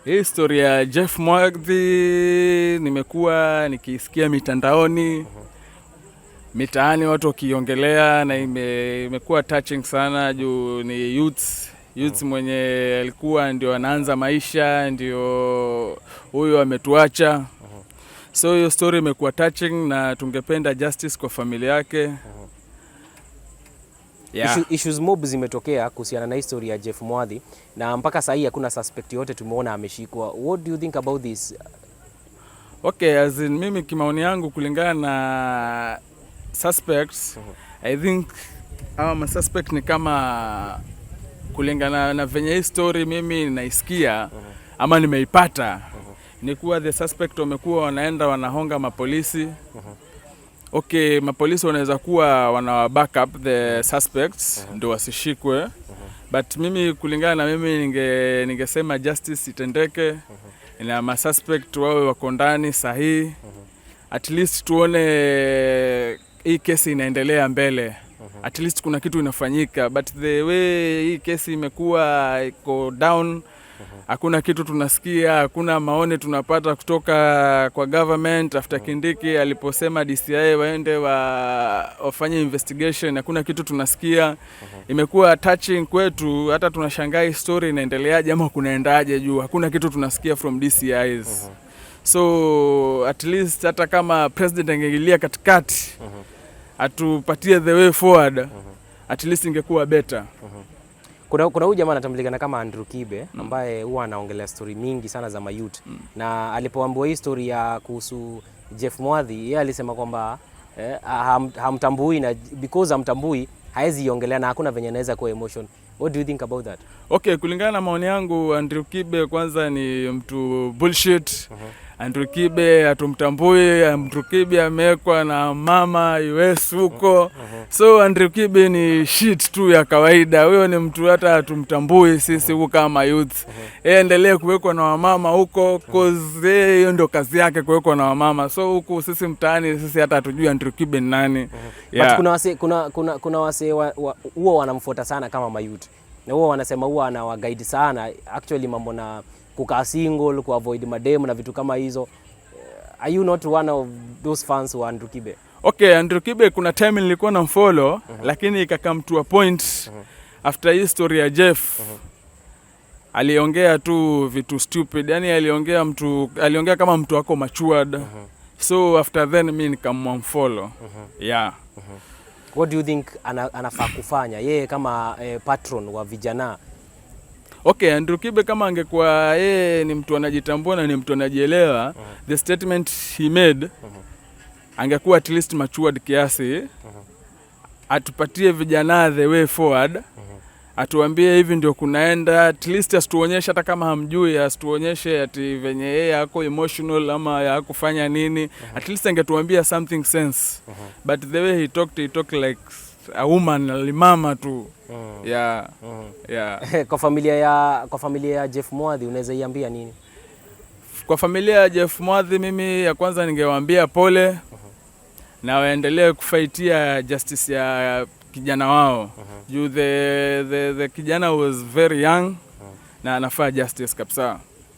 Hii story ya Jeff Mwathi nimekuwa nikiisikia mitandaoni, mitaani watu wakiongelea na imekuwa touching sana juu ni youths mwenye alikuwa ndio anaanza maisha, ndio huyo ametuacha. So hiyo story imekuwa touching na tungependa justice kwa familia yake. Yeah. Issues mob zimetokea kuhusiana na history ya Jeff Mwathi na mpaka sahii hakuna suspect yote tumeona ameshikwa. What do you think about this? Okay, as in mimi kimaoni yangu kulingana na suspects, I think hawa masuspect ni kama, kulingana na venye hii story mimi naisikia ama nimeipata, ni kuwa the suspect wamekuwa wanaenda wanahonga mapolisi. Okay, mapolisi wanaweza kuwa wana back up the suspects ndio wasishikwe, but mimi, kulingana na mimi, ningesema justice itendeke na masuspect wawe wako ndani sahihi, at least tuone hii kesi inaendelea mbele, at least kuna kitu inafanyika. But the way hii kesi imekuwa iko down, hakuna kitu tunasikia, hakuna maoni tunapata kutoka kwa government after Kindiki aliposema DCI waende wafanye investigation, hakuna kitu tunasikia. Imekuwa touching kwetu, hata tunashangaa hii story inaendeleaje ama kunaendaje juu hakuna kitu tunasikia from DCIs. So at least hata kama president angeingilia katikati atupatie the way forward, at least ingekuwa better. Kuna huyu jamaa anatambulikana kama Andrew Kibe ambaye huwa anaongelea story mingi sana za mayouth na alipoambiwa hii story ya kuhusu Jeff Mwathi, yeye alisema kwamba hamtambui na because hamtambui haezi iongelea na hakuna venye anaweza kuwa emotion. What do you think about that? Okay, kulingana na maoni yangu, Andrew Kibe kwanza ni mtu bullshit. Andrew Kibe hatumtambui. Andrew Kibe amewekwa na mama US huko. So Andrew Kibe ni shit tu ya kawaida. Huyo ni mtu hata hatumtambui sisi huku kama youth. Yeye endelee kuwekwa na wamama huko, 'cause yeye hiyo ndio kazi yake, kuwekwa na wamama. So huku sisi mtaani, sisi hata hatujui Andrew Kibe ni nani. But kuna wase kuna wase huwa wanamfuata sana kama mayouth na huwa wanasema huwa anawaguide sana actually mambo na kukaa single, kuavoid mademu na vitu kama hizo. Are you not one of those fans wa Andrew Kibe? Okay, Andrew Kibe kuna time nilikuwa na mfollow, lakini ikacome to a point after hii story ya Jeff, aliongea tu vitu stupid, yani aliongea kama mtu wako matured. So after then mi nikamunfollow. Yeah. What do you think anafaa kufanya yeye kama patron wa vijana? Okay, Andrew Kibe kama angekuwa yeye ni mtu anajitambua na ni mtu anajielewa, the statement he made, angekuwa at least matured kiasi, atupatie vijana the way forward, atuambie hivi ndio kunaenda, at least asituonyeshe, hata kama hamjui, asituonyeshe ati venye yeye ako emotional ama hakufanya nini. At least angetuambia something sense. But the way he talked like a woman, alimama tu. Yeah. Kwa familia ya Jeff Mwathi unaweza iambia nini? Kwa familia ya Jeff Mwathi, mimi ya kwanza ningewaambia pole na waendelee kufightia justice ya kijana wao juu the kijana was very young na anafaa justice kabisa.